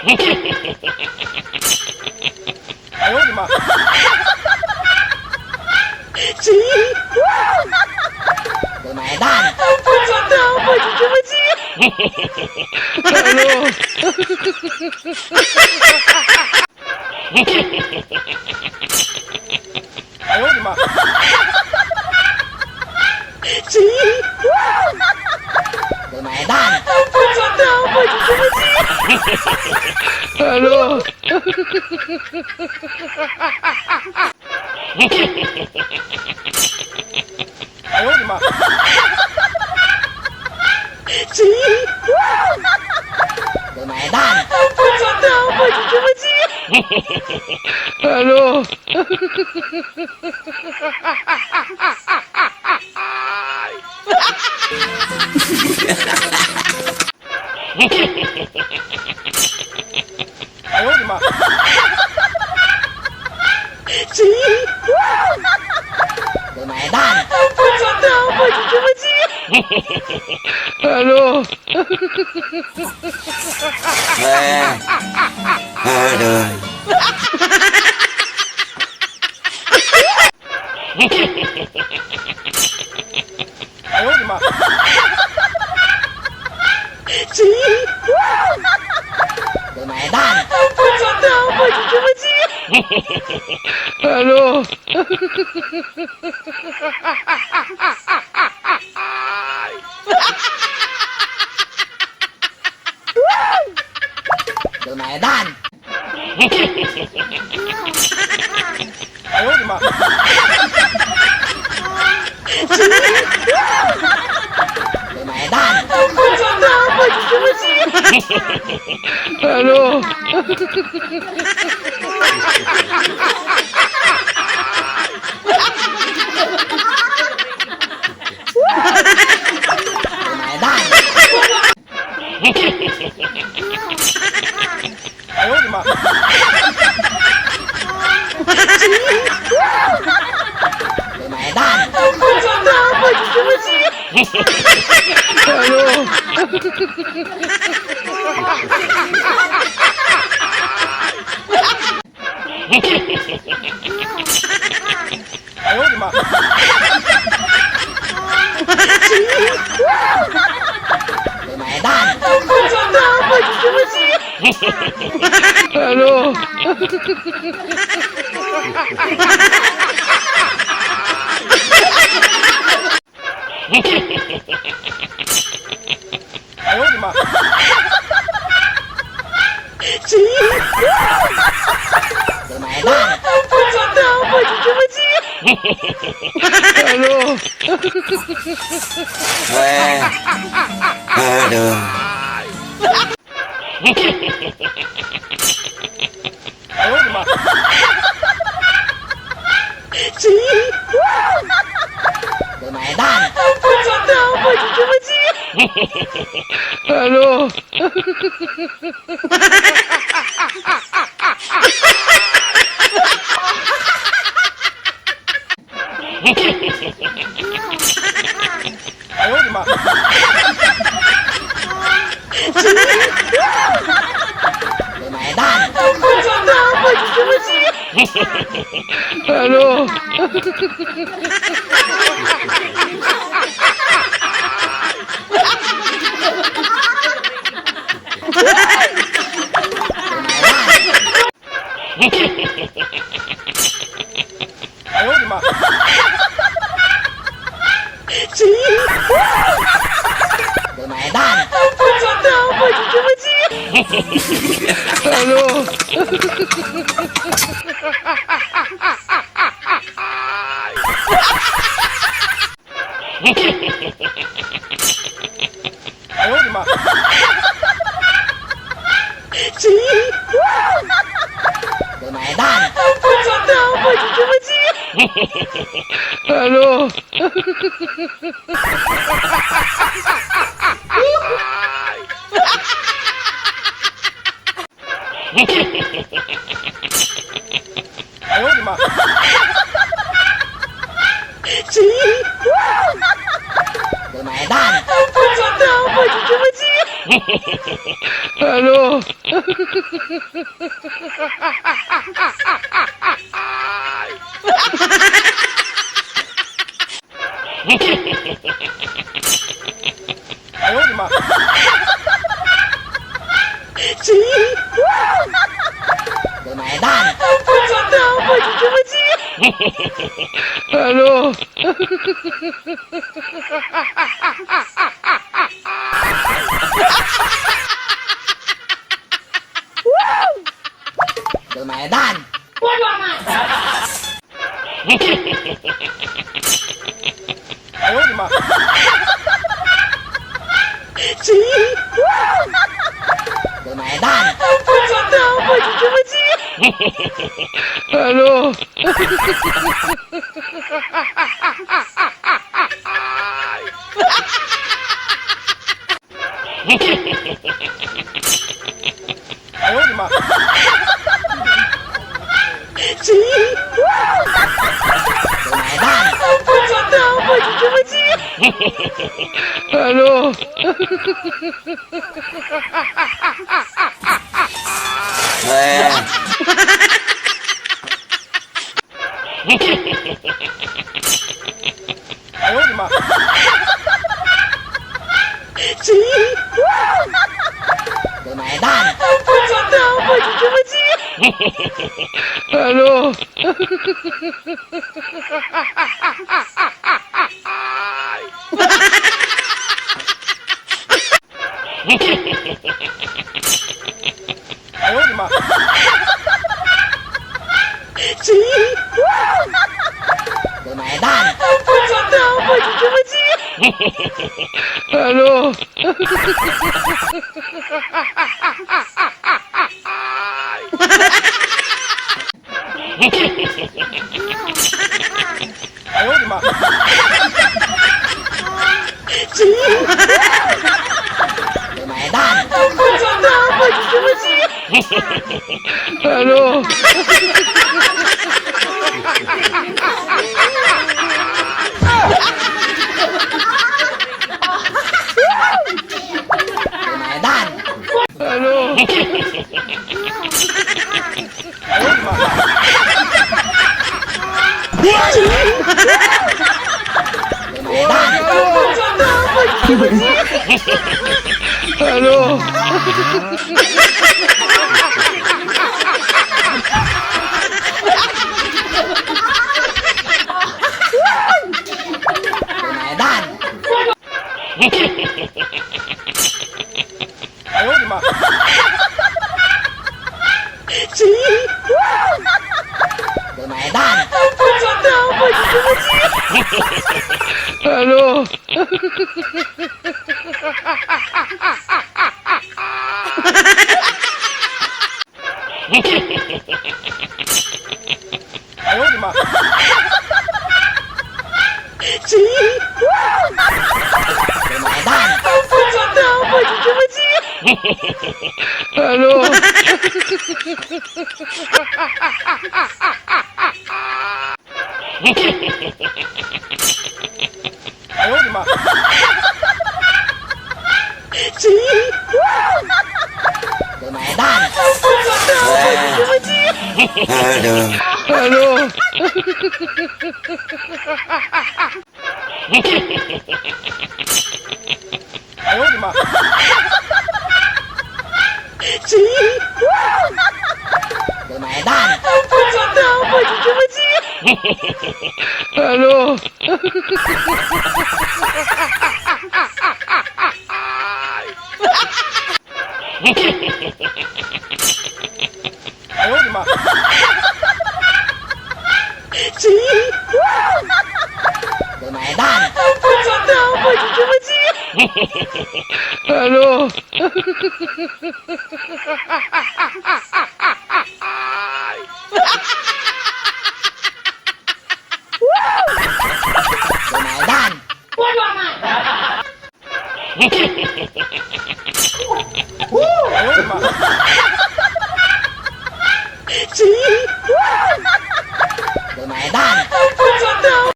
哎呦我的妈！我买单。不知道我就这么急。哎呦我的妈！我买单。不知道我就这么急。哎呦我的妈！我买单。不知道我就这么急。哎呦我的妈！我买单。不知道我就这么急。哎呦我的妈！我买单。不知道我就这么急。我买单。哎呦我的妈！我买单。不知道我就这么急。我买单。哎呦我的妈！我买单。不知道我就这么急。哎呦我的妈！我买单。不知道我就这么急。哎呦我的妈！我买单。不知道我就这么急。哎呦我的妈！我买单。不知道我就这么急。哎呦我的妈！我买单。不知道我就这么急。哎呦我的妈！我买单。不知道我就这么急。哎呦我的妈！我买单。不知道我就这么急。哎呦我的妈！我买单。不知道我就这么急。哎呦我的妈！我买单。不知道我就这么记。Hello。我买单。我说嘛。哎呦我的妈！我买单。不知道我就这么记。Hello。哎呦我的妈！我买单。不知道我就这么记。Hello。哎呦我的妈！我买单。不知道我就这么记。Hello。哎呦我的妈！我买单。不知道我就这么记。Hello。哎呦我的妈！我买单。不知道我就这么记。Hello。我买单。Hello。哎呦我的妈！我买单。不知道我就这么记。Hello。我买单。哎呦我的妈！我买单。不知道我就这么记。Hello。哎呦我的妈！我买单。不知道我就这么记。Hello。哎呦我的妈！我买单。不知道我就这么记。Hello。哎呦我的妈！我买单。不知道我就这么记。Hello。哎呦我的妈！我买单。不知道我就这么记。Hello。我买单。我说嘛。哎呦我的妈！